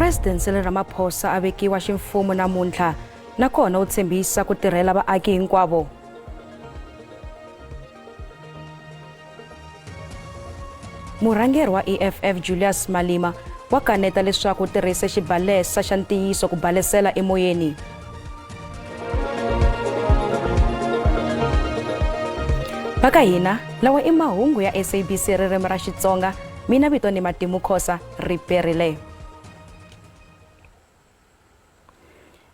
President Cyril Ramaphosa a vekiwa ximfumo namuntlha nakona u tshembisa ku tirhela vaaki hinkwavo. Murhangeri wa EFF Julius Malema wa kaneta leswaku u tirhise xibalesa xa ntiyiso ku balesela emoyeni. Va ka hina lawa i mahungu ya SABC ririmi ra Xitsonga mina vito ni Matimu Khosa riperile.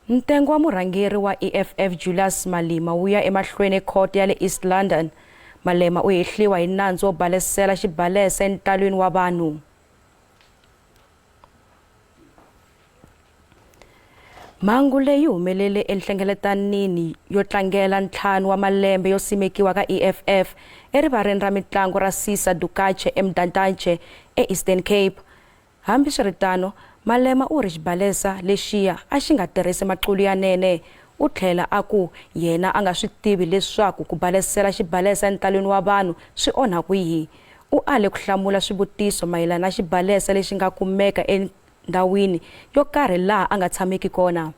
Ntengo wa murhangeri wa EFF Julius Malema wu ya emahlweni ekhoto ya le East London. Malema u hehliwa hi nandzu wo balesela xibalesa entalwini wa vanhu. Mhangu leyi humelele enhlengeletanini yo tlangela ntlhanu wa malembe yo simekiwa ka EFF erivaleni ra mitlangu ra Sisa Dukache eMdantsane eEastern Cape. Hambiswiritano, Malema u ri xibalesa lexiya a xi nga tirhisi maqulu yanene. U tlhela a ku yena a nga swi tivi leswaku ku balesela xibalesa entalwini wa vanhu swi onha kwihi. U ale ku hlamula swivutiso mayelana na xibalesa lexi nga kumeka endhawini yo karhi laha a nga tshameki kona.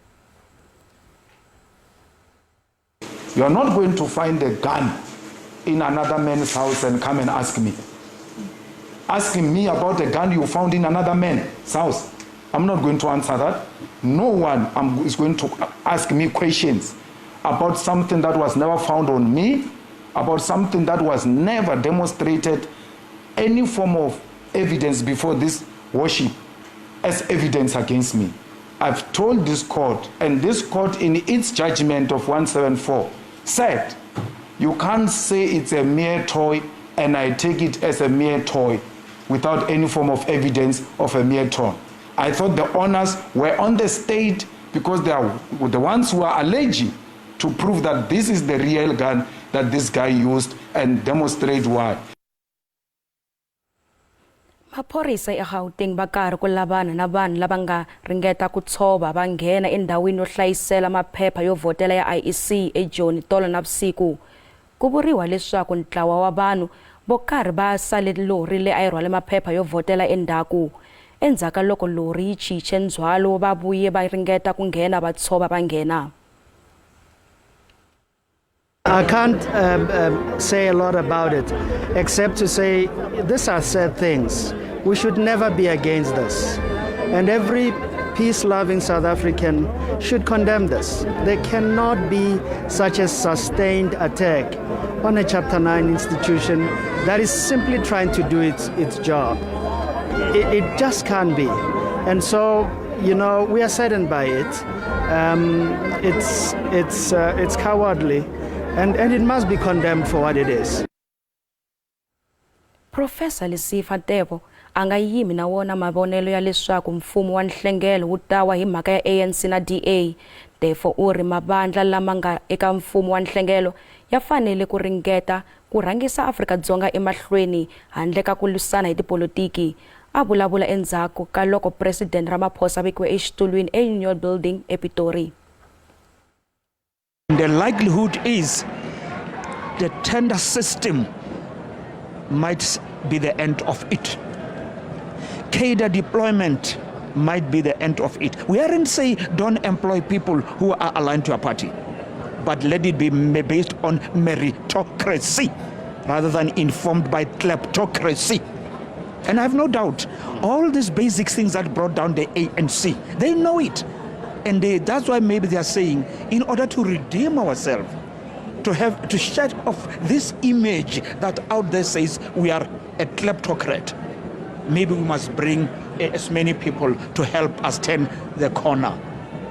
You are not going to find a gun in another man's house and come and ask me. Asking me about a gun you found in another man's house. I'm not going to answer that. No one is going to ask me questions about something that was never found on me, about something that was never demonstrated any form of evidence before this worship as evidence against me. I've told this court, and this court in its judgment of 174 said, you can't say it's a mere toy and I take it as a mere toy without any form of evidence of a mere toy. I thought the honors were on the state because they are the ones who are alleging to prove that this is the real gun that this guy used and demonstrate why. Maphorisa eGauteng va karhi ku lavana na vanhu lava nga ringeta ku tshova va nghena endhawini yo hlayisela maphepha yo vhotela ya IEC eJoni tolo navusiku. Ku vuriwa leswaku ntlawa wa vanhu vo karhi va sale lori leyi a yi rhwale maphepha yo vhotela endzhaku. Endzhaku ka loko lori yi chiche ndzhwalo va vuye va ringeta ku nghena va tshova va nghena. I can't say a lot about it, except to say these are sad things. We should never be against this. And every peace-loving South African should condemn this. There cannot be such a sustained attack on a Chapter 9 institution that is simply trying to do its job. It just can't be. And so, we are saddened by it. It's cowardly, and it must be condemned for what it is. Professor Lesifa Teffo a nga yimi na wona mavonelo ya leswaku mfumo wa nhlengelo wu ta wa hi mhaka ya ANC na DA. Teffo u ri mavandla lama nga eka mfumo wa nhlengelo ya fanele ku ringeta ku rhangisa Afrika-Dzonga emahlweni handle ka ku lwisana hi tipolotiki. A vulavula endzhaku ka loko President Ramaphosa vekiwe exitulwini eUnion Building ePitori. The likelihood is the tender system might be the end of it. Cadre deployment might be the end of it. We aren't saying don't employ people who are aligned to a party, but let it be based on meritocracy rather than informed by kleptocracy. And I have no doubt, all these basic things that brought down the ANC, they know it. And that's why maybe they are saying, in order to redeem ourselves, to have to shed off this image that out there says we are a kleptocrat, maybe we must bring as many people to help us turn the corner.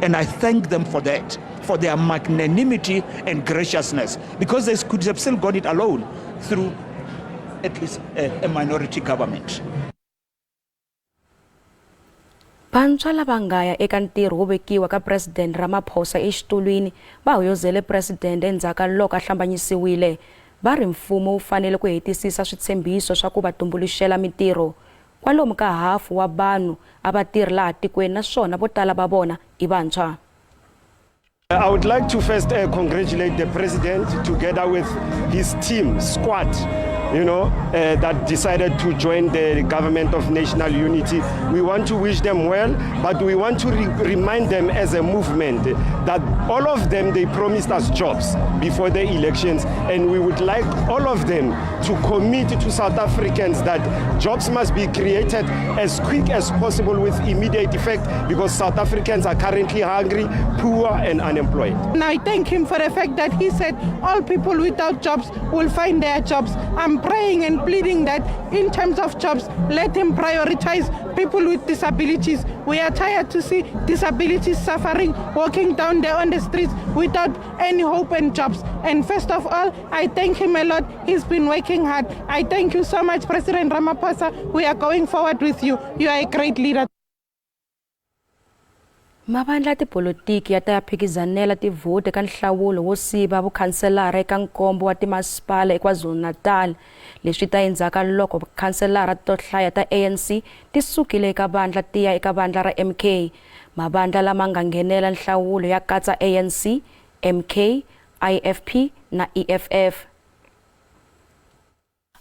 And I thank them for that, for their magnanimity and graciousness, because they could have still got it alone through at least a minority government. Vantshwa lava nga ya eka ntirho wo vekiwa ka President Ramaphosa exitulwini va hoyozele President endzhaku ka loko a hlambanyisiwile. Va ri mfumo wu fanele ku hetisisa switshembiso swa ku va tumbuluxela mitirho. Kwalomu ka hafu wa vanhu a va tirhi laha tikweni naswona vo tala va vona i vantshwa. I would like to first congratulate the president together with his team, squad. That decided to join the government of national unity. We want to wish them well, but we want to remind them as a movement that all of them, they promised us jobs before the elections, and we would like all of them to commit to South Africans that jobs must be created as quick as possible with immediate effect, because South Africans are currently hungry, poor and unemployed. And I thank him for the fact that he said all people without jobs will find their jobs. I'm praying and pleading that in terms of jobs, let him prioritize people with disabilities. We are tired to see disabilities suffering, walking down there on the streets without any hope and jobs. And first of all, I thank him a lot. He's been working hard. I thank you so much, President Ramaphosa. We are going forward with you. You are a great leader. Mavandla ya tipolotiki ya ta ya phikizanela tivhoti eka nhlawulo wo siva vukhanselara eka nkombo wa timasipala eKwaZulu-Natal. Leswi ta endzhaku ka loko vakhanselara to hlaya ta ANC ti sukile eka vandla ti ya eka vandla ra MK. Mavandla lama nga nghenela nhlawulo ya katsa ANC, MK, IFP na EFF.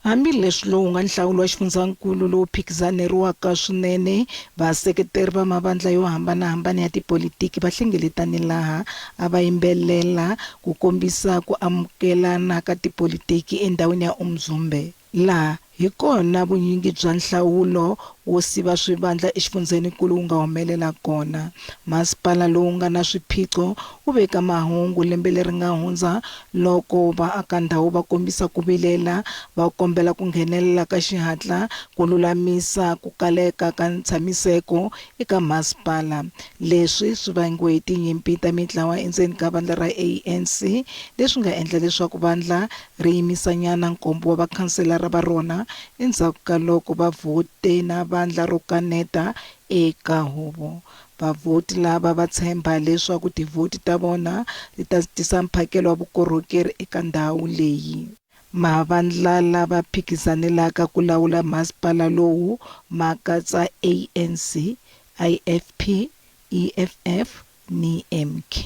Hambileswi lowu nga nhlawulo wa xifundzankulu lowu phikizaneriwaka swinene, vaseketeri va mavandla yo hambanahambana ya tipolitiki va hlengeletane laha a va yimbelela ku kombisa ku amukelana ka tipolitiki endhawini ya Umzumbe. Laha hi kona vunyingi bya nhlawulo wo siva swivandla exifundzenikulu wu nga humelela kona. Masipala lowu nga na swiphiqo wu veka mahungu lembe leri nga hundza loko vaakandhawu va kombisa ku vilela, va kombela ku nghenelela ka xihatla ku lulamisa ku kaleka ka ntshamiseko eka masipala. Leswi swi vangiwe hi tinyimpi ta mitlawa endzeni ka vandla ra ANC, leswi nga endla leswaku vandla ri yimisanyana nkombo wa vakhanselara va rona endzhaku ka loko va vhote na vandla ro kaneta eka huvo. Vavhoti lava va tshemba leswaku tivhoti ta vona ti ta tisa mphakelo wa vukorhokeri eka ndhawu leyi. Mavandla lava phikizanelaka ku lawula masipala lowu ma katsa ANC, IFP, EFF ni MK.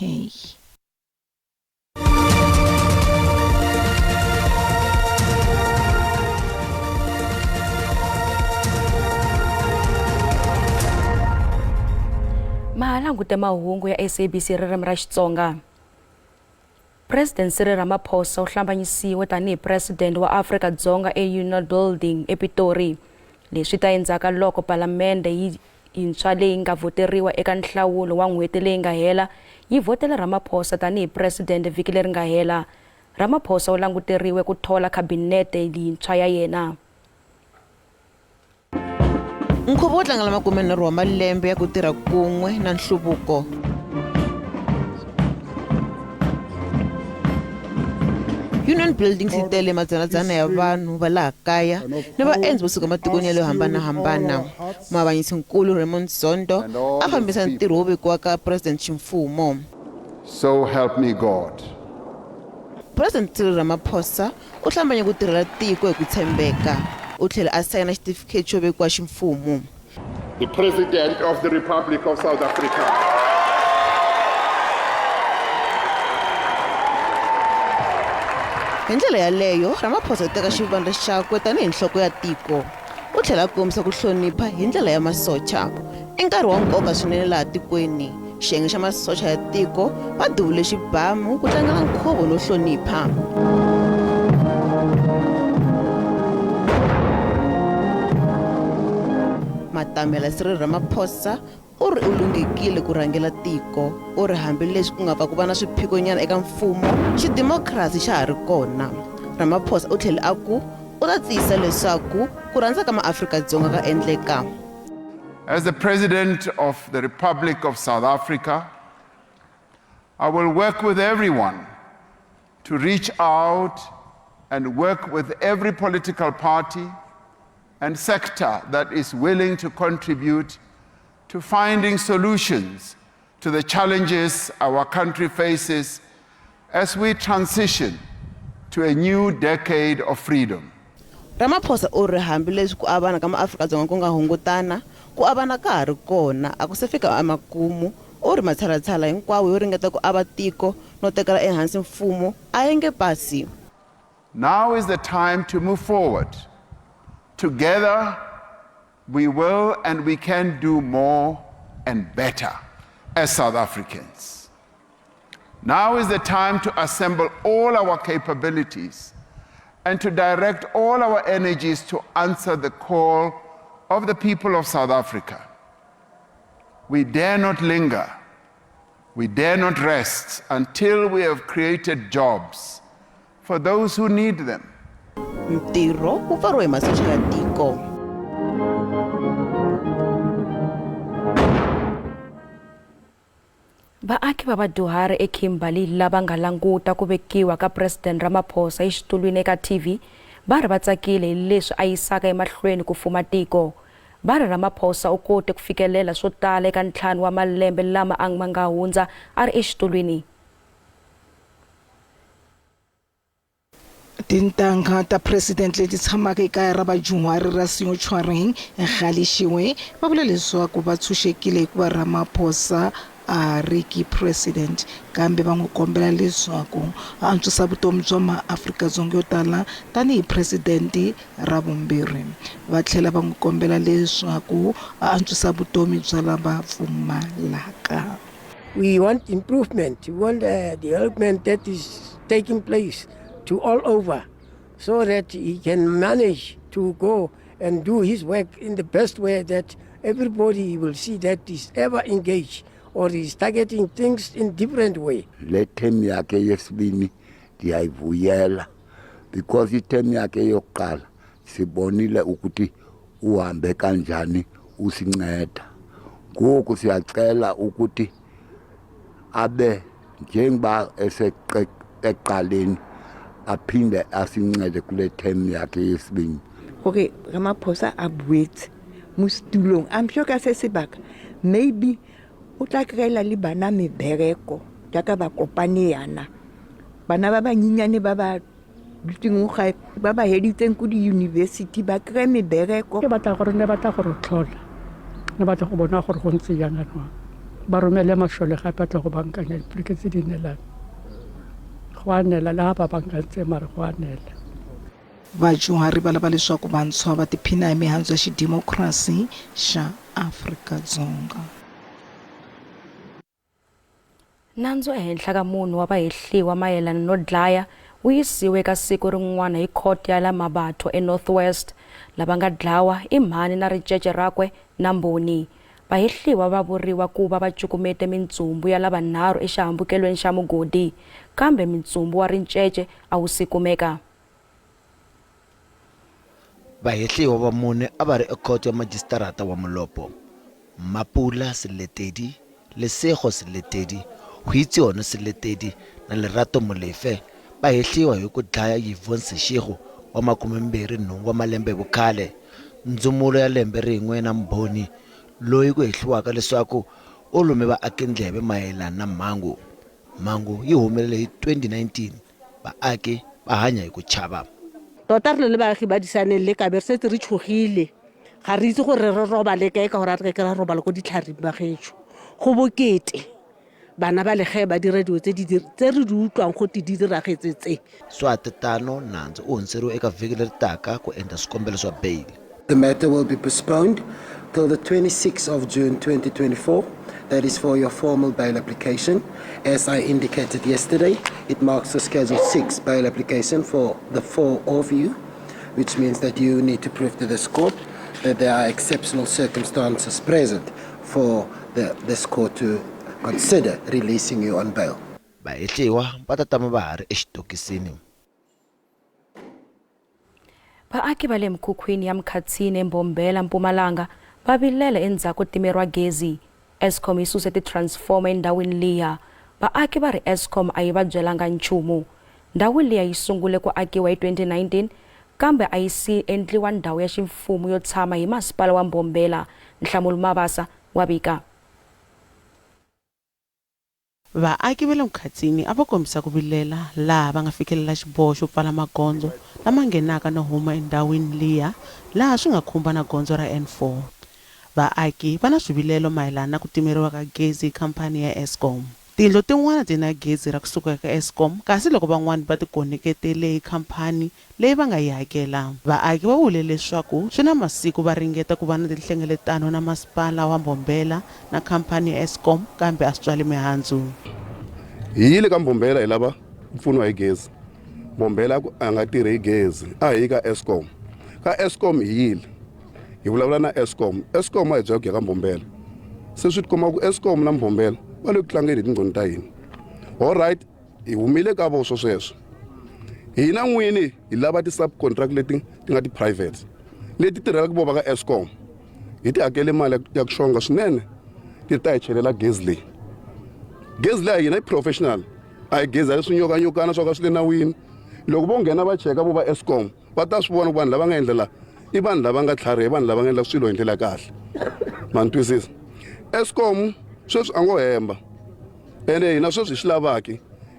Mahalangute mahungu ya SABC ririmi ra Xitsonga. President Cyril Ramaphosa u hlambanyisiwe tanihi President wa Afrika-Dzonga eUnion Building ePitori. Leswi ta endzhaku loko palamende yintshwa leyi nga voteriwa eka nhlawulo wa n'hweti leyi nga hela yi vhotela Ramaphosa tanihi President vhiki leri nga hela. Ramaphosa u languteriwe ku thola khabinete yintshwa ya yena. Nkhuvo wo tlangela 30 wa malembe ya ku tirha kun'we na nhluvuko. Union Buildings yi tele madzanadzana ya vanhu va laha kaya ni vaendzi vo suka ematikweni ya le hambanahambana. Muavanyisinkulu Raymond Zondo a fambisa ntirho wo vekiwa ka President ximfumo. So help me God. President Cyril Ramaphosa u hlambanye ku tirhela tiko hi ku tshembeka. U tlhela a sayina xitifiketi xo vekiwa ximfumo. The President of the Republic of South Africa. Hi ndlela yaleyo, Ramaphosa u teka xivandla xakwe tanihi nhloko ya tiko. U tlhela a kombisa ku hlonipha hi ndlela ya masocha. I nkarhi wa nkoka swinene laha tikweni. Xiyenge xa masocha ya tiko va duvule xibamu ku tlangela nkhuvo no hlonipha. Matamela Cyril Ramaphosa u ri u lunghekile ku rhangela tiko. U ri hambileswi ku nga pfa ku va na swiphiqonyana eka mfumo, xidimokirasi xa ha ri kona. Ramaphosa u tlhele a ku u ta tiyisisa leswaku ku rhandza ka maAfrika-Dzonga ka endleka. As the President of the Republic of South Africa, I will work with everyone to reach out and work with every political party and sector that is willing to contribute to finding solutions to the challenges our country faces as we transition to a new decade of freedom. Ramaphosa u ri hambileswi ku avana ka maAfrika-Dzonga ku nga hungutana, ku avana ka ha ri kona, a ku se fika emakumu. U ri matshalatshala hinkwawo yo ringeta ku ava tiko no tekela ehansi mfumo a ya nge pasi. Now is the time to move forward. Together, we will and we can do more and better as South Africans. Now is the time to assemble all our capabilities and to direct all our energies to answer the call of the people of South Africa. We dare not linger. We dare not rest until we have created jobs for those who need them. Ntirho wu pfariwe hi masocha ya tiko. Vaaki va vadyuhari eKimberley lava nga languta ku vekiwa ka President Ramaphosa exitulwini eka TV va ri va tsakile hi leswi a yisaka emahlweni ku fuma tiko. Va ri Ramaphosa u kote ku fikelela swo tala eka ntlhanu wa malembe lama a ma nga hundza a ri exitulwini. Tintangha ta president leti tshamaka ekaya ra vadyuhari ra Seotshwareng eGaleshewe va vula leswaku va tshunxekile hikuva Ramaphosa a ha riki president kambe va n'wi kombela leswaku a antswisa vutomi bya maAfrika-Dzonga yo tala tanihi president ra vumbirhi. Va tlhela va n'wi kombela leswaku a antswisa vutomi bya lava pfumalaka. We want improvement. We want development that is taking place to all over so that he can manage to go and do his work in the best way that everybody will see that he's ever engaged or he's targeting things in different way. Le term yakhe yesibini ndiyayivuyela because i-term yakhe yokuqala sibonile ukuthi uhambe kanjani usinceda. Ngoku siyacela ukuthi abe njengoba eseqaleni aphinde asincede kule term yakhe yesibini. Gore Ramaphosa a boetse mo setulong, I'm sure ka se sebaka maybe o tla kry-ela le bana mebereko jaaka ba kopane yana, bana ba banyenyane ba ba dutseng mo gae ba ba heditseng ko di-university ba kry-e mebereko. Ke batla gore ne batla go re tlhola, ne batla go bona gore go ntse jang anong, ba romele masole gape a tle go bankanya dipoleke tse di nelang. Go a nela le ga ba bankantse, mare go a nela. Vadyuhari va lava leswaku vantshwa va tiphina hi mihandzu ya xidimokirasi xa Afrika-Dzonga. Nandzu ehenhla ka munhu wa vahehliwa mayelana no dlaya wu yisiwe eka siku rin'wana hi khoto ya la Mabatho eNorth West. Lava nga dlawa i mhani na ricece rakwe na mbhoni. Vahehliwa va vuriwa ku va va cukumete mintsumbu ya lavanharhu exihambukelweni xa mugodi, kambe mintsumbu wa ricece a wu si kumeka. Vahehliwa va mune a va ri ekhoto ya majisitarata wa Molopo, Mapula Seletedi, Lesego Seletedi, Huitsiono Seletedi na Lerato Molefe va hehliwa hi ku dlaya Yvonne Seshego wa 28 wa malembe hi vukhale, ndzumulo ya lembe rin'we na mbhoni loyi ku hehliwaka leswaku u lume vaakindleve mayelana na mhangu. Mhangu yi humelele hi 2019, vaaki va hanya hi ku chava. Tota re le baagi ba Disaneng le Kabe re setse re tshogile, ga re itse gore re robale kae ka gore a re ka ke ra robala ko ditlhareng ba getsho. Go bokete bana ba legae ba dira dilo tse tse re di utlwang gote di diragetse tse. Swatetano nandzu u hundziseriwe eka vhiki leri taka ku endla swikombelo swa beyili. The matter will be postponed till the 26th of June 2024. That is for your formal bail application. As I indicated yesterday, it marks the Schedule 6 bail application for the four of you, which means that you need to prove to this court that there are exceptional circumstances present for this court to consider releasing you on bail. Vahehliwa va ta tama va ha ri exitokisini. Vaaki va le mikhukhwini ya Mkhatsini eMbombela, Mpumalanga va vilela endzhaku ko timeriwa gezi. Eskom yi suse ti-transformer endhawini liya. Vaaki va ri Eskom a yi va byelanga nchumu. Ndhawu liya yi sungule ku akiwa hi 2019 kambe a yi si endliwa ndhawu ya ximfumo yo tshama hi masipala wa Mbombela. Nhlamulo Mabasa wa vika. Vaaki va le Mkhatsini a va kombisa ku vilela laha va nga fikelela xiboho xo pfala magondzo lama nghenaka no huma endhawini liya laha swi nga khumba na gondzo ra N4. Vaaki va na swivilelo mayelana na ku timeriwa ka gezi hi khamphani ya Eskom. Tiyindlu tin'wana ti na gezi ra kusuka eka Eskom kasi loko van'wana va tikoneketele hi khamphani leyi va nga yi hakela. Vaaki va vule leswaku swi na masiku va ringeta ku va na tinhlengeletano na masipala wa Mbombela na khamphani ya Eskom kambe a swi tswali mihandzu. Hi yile ka Mbombela hi lava ku pfuniwa hi gezi. Mbombela a ku a nga tirhi hi gezi, a hi yi ka Eskom. Ka Eskom hi yile hi vulavula na Eskom, Eskom a hi byela ku hi ya ka Mbombela. Se swi tikomba ku Eskom na Mbombela va le ku tlangeni hi tinqondo ta hina. Alright, hi humile ka vo sweswo. Hina n'wini hi lava ti-subcontract leti ti nga ti-private leti tirhelaka vo va ka Eskom. Hi ti hakele mali ya ku xonga swinene ti ta hi chelela gezi leyi. Gezi leyi hina i professional a hi gezi ya swinyokanyokana swo ka swi le nawini. Loko vo nghena va cheka vo va Eskom va ta swi vona ku vanhu lava nga endla la i vanhu lava nga tlhariha, i vanhu lava nga endla swilo hi ndlela ya kahle. Ma ni twisisa? Eskom sweswi a ngo hemba ene hina sweswi hi xi lavaka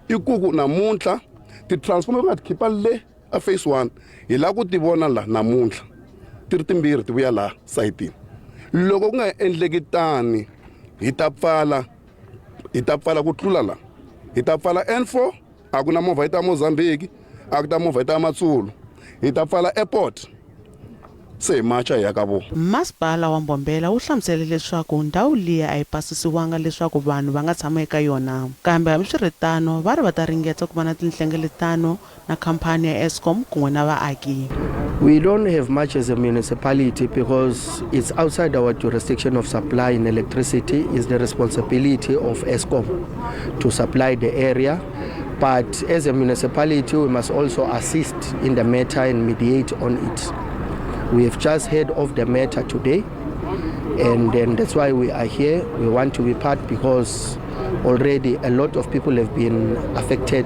i ku ku namuntlha ti-transformer va nga ti khipa le a phase 1 hi lava ku ti vona la namuntlha ti ri timbirhi ti vuya laha sayitini. Loko ku nga endleki tani hi ta pfala hi ta pfala ku tlula la hi ta pfala N4 a ku na movha yi ta Mozambique a ku ta movha yi ta Matsulu hi ta pfala airport se hi macha hi ya ka vona. Masipala wa Mbombela wu hlamusele leswaku ndhawu liya a yi pasisiwanga leswaku vanhu va nga tshama eka yona. Kambe hambiswiritano va ri va ta ringeta ku va na tinhlengeletano na khamphani ya Eskom kun'we na vaaki. We don't have much as a municipality because it's outside our jurisdiction of supply and electricity is the responsibility of Eskom to supply the area. But as a municipality, we must also assist in the matter and mediate on it. We have just heard of the matter today, and then that's why we are here. We want to be part because already a lot of people have been affected.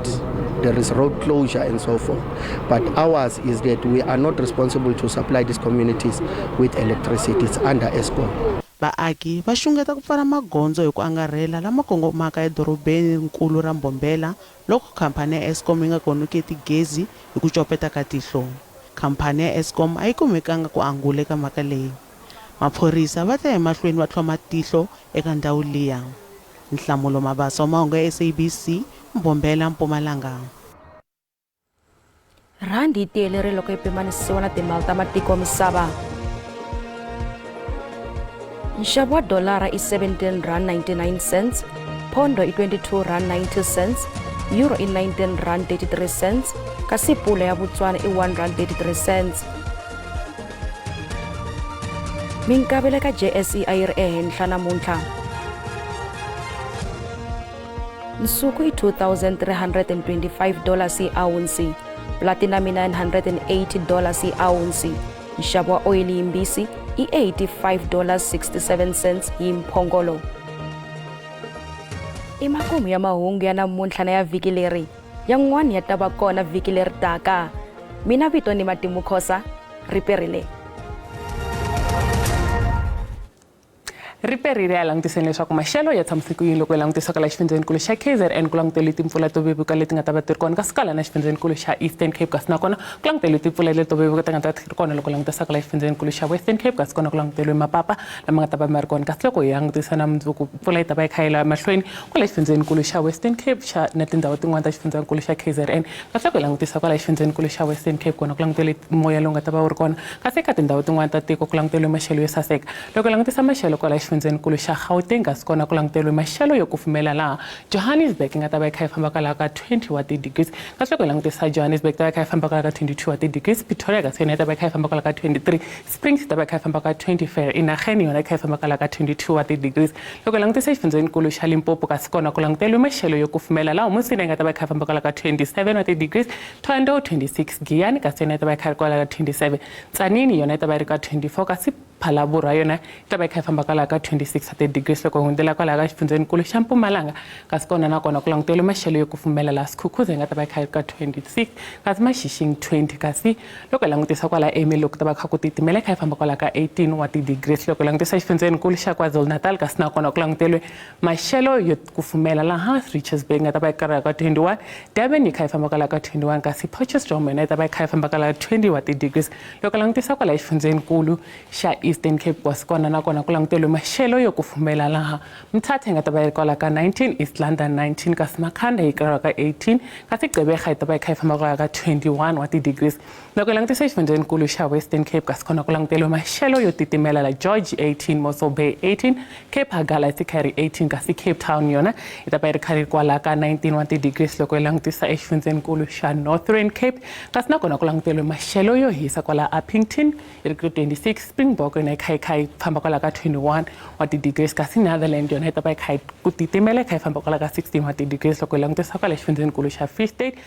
There is road closure and so forth. But ours is that we are not responsible to supply these communities with electricity. It's under Eskom. Vaaki va xungeta ku pfala magondzo hi ku angarhela lama kongomaka edorobeni nkulu ra Mbombela loko khamphani ya Eskom yi nga koneketi gezi hi ku copeta ka tihlo. Khamphani ya Eskom a yi kumekanga ku angula eka mhaka leyi. Maphorisa va ta ya emahlweni va tlhoma tihlo eka ndhawu liya. Nhlamulo Mabaso wa mahungu ya SABC, Mbombela, Mpumalanga. Rhandi yi tiyelerile loko yi pimanisiwa na timali ta matiko misava. Nxavo wa dolara i 17 rand 99 cents, pondo i 22 rand 90 cents, euro i 19 rand 33 cents, kasi pula ya Botswana i 1 rand 33 cents. Minkavelo eka JSE a yi ri ehenhla namuntlha. Nsuku i 2325 dollars hi awunsi, platinum i 980 dollars hi awunsi. Nxavo wa oyili yimbisi i 85 dollars 67 cents hi mphongolo. I makumu ya mahungu ya namuntlha na ya vhiki leri. Yan'wana ya ta va kona vhiki leri taka. Mina vito ni Matimu Khosa, riperile. Ri perile a langutiseni leswaku maxelo ya tshamise ku yini loko hi langutisa kwala xifundzenikulu xa KZN ku languteliwe timpfula to vevuka leti nga ta va ti ri kona kasi kwala na xifundzenikulu xa Eastern Cape kasi nakona ku languteliwe timpfula leto vevuka ti nga ta va ti ri kona loko langutisa kwala xifundzenikulu xa Western Cape kasi kona ku languteliwe mapapa lama nga ta va ma ri kona kasi loko hi langutisa na mundzuku mpfula yi ta va yi kha yi la mahlweni kwala xifundzenikulu xa Western Cape xa na tindhawu tin'wana ta xifundzankulu xa KZN kasi loko hi langutisa kwala xifundzenikulu xa Western Cape kona ku languteliwe moya lowu nga ta va wu ri kona kasi eka tindhawu tin'wana ta tiko ku languteriwe maxelo yo saseka loko hi langutisa maxelo kwala xifundzenikulu xa Gauteng kasi kona ku languteriwe maxelo yo kufumela laha Johannesburg yi nga ta va yi kha yi famba kwalaho ka 20 wa ti-degrees kasi loko hi langutisa Johannesburg ta va yi kha yi famba kwalaho ka 22 wa ti-degrees Pretoria kasi yona yi ta va yi kha yi famba kwalaho ka 23 Springs yi ta va yi kha yi famba ka 24 Inarheni yona yi kha yi famba kwalaho ka 22 wa ti-degrees loko hi langutisa xifundzenikulu xa Limpopo kasi kona ku languteriwe maxelo yo kufumela laha Musina yi nga ta va yi kha yi famba kwalaho ka 27 wa ti-degrees Thohoyandou 26 Giyani kasi yona yi ta va yi kha yi ri kwalaho ka 27 Tzaneen yona yi ta va yi ri ka 24 kasi Phalaborwa yona yi ta va yi kha yi famba kwalaho ka 26 wa ti-degrees loko hi hundzela kwalaho ka xifundzenikulu xa Mpumalanga kasi kona na kona ku languteriwe maxelo yo kufumela laha Skukuza yi nga ta va yi kha yi ri ka 26 kasi Mashishing 20 kasi loko hi langutisa kwala Ermelo ku ta va kha ku titimela yi kha yi famba kwalaho ka 18 wa ti-degrees loko hi langutisa xifundzenikulu xa KwaZulu-Natal kasi na kona ku languteriwe maxelo yo kufumela laha Richards Bay yi nga ta va yi karhi ka 21 Durban yi kha yi famba kwalaho ka 21 kasi Potchefstroom yona yi ta va yi kha yi famba kwalaho 20 wa ti-degrees loko langutisa kwala xifundzenikulu xa East Eastern Cape kasi kona nakona ku languteriwe maxelo yo kufumela laha Mthatha yi nga ta va yi ri kwala ka 19, East London 19 kasi Makhanda yi kwala ka 18 kasi Gqeberha yi ta va yi kha yi famba kwala ka 21 wa ti-degrees. Loko hi langutisa exifundzhenikulu xa Western Cape kasi kona ku languteriwe maxelo yo titimela la George 18, Mossel Bay 18, Cape Agulhas yi kha yi ri 18 kasi Cape Town yona yi ta va yi ri kha ri kwala ka 19 wa ti-degrees loko hi langutisa exifundzhenikulu xa Northern Cape kasi nakona ku languteriwe maxelo yo hisa kwala Upington yi ri 26, Springbok yona yi kha yi kha yi famba kwala ka 21 wa ti-degrees kasi Netherland yona yi ta va yi kha yi ku titimela yi kha yi famba kwala ka 16 wa ti-degrees loko hi langutisa kwala xifundzhenikulu xa Free State.